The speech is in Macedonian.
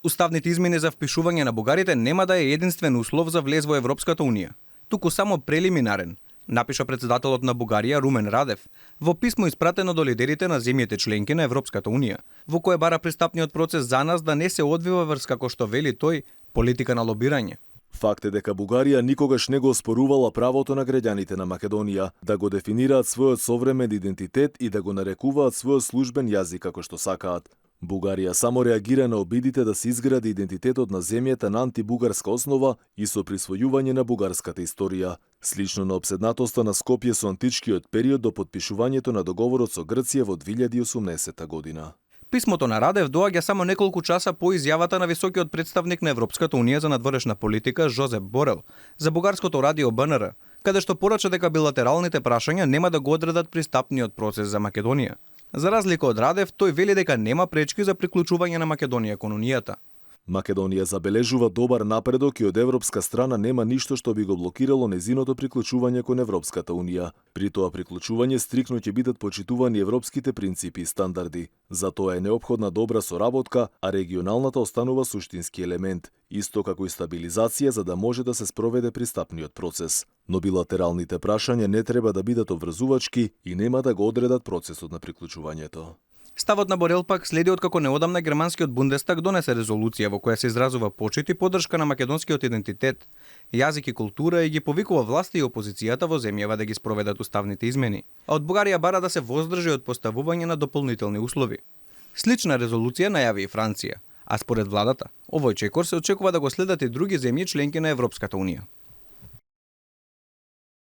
Уставните измени за впишување на бугарите нема да е единствен услов за влез во Европската унија, туку само прелиминарен, напиша председателот на Бугарија Румен Радев во писмо испратено до лидерите на земјите членки на Европската унија, во кое бара пристапниот процес за нас да не се одвива врз, како што вели тој, политика на лобирање. Факт е дека Бугарија никогаш не го оспорувала правото на граѓаните на Македонија да го дефинираат својот современ идентитет и да го нарекуваат својот службен јазик како што сакаат. Бугарија само реагира на обидите да се изгради идентитетот на земјата на антибугарска основа и со присвојување на бугарската историја, слично на обседнатоста на Скопје со античкиот период до потпишувањето на договорот со Грција во 2018 година. Писмото на Радев доаѓа само неколку часа по изјавата на високиот представник на Европската унија за надворешна политика Жозеп Борел за бугарското радио БНР, каде што порача дека билатералните прашања нема да го одредат пристапниот процес за Македонија. За разлика од Радев, тој вели дека нема пречки за приклучување на Македонија кон унијата. Македонија забележува добар напредок и од европска страна нема ништо што би го блокирало незиното приклучување кон Европската унија. При тоа приклучување стрикно ќе бидат почитувани европските принципи и стандарди. Затоа е неопходна добра соработка, а регионалната останува суштински елемент, исто како и стабилизација за да може да се спроведе пристапниот процес. Но билатералните прашања не треба да бидат обврзувачки и нема да го одредат процесот на приклучувањето. Ставот на Борел пак следи откако неодамна германскиот Бундестаг донесе резолуција во која се изразува почит и поддршка на македонскиот идентитет, јазик и култура и ги повикува власти и опозицијата во земјава да ги спроведат уставните измени. А од Бугарија бара да се воздржи од поставување на дополнителни услови. Слична резолуција најави и Франција, а според владата, овој чекор се очекува да го следат и други земји членки на Европската унија.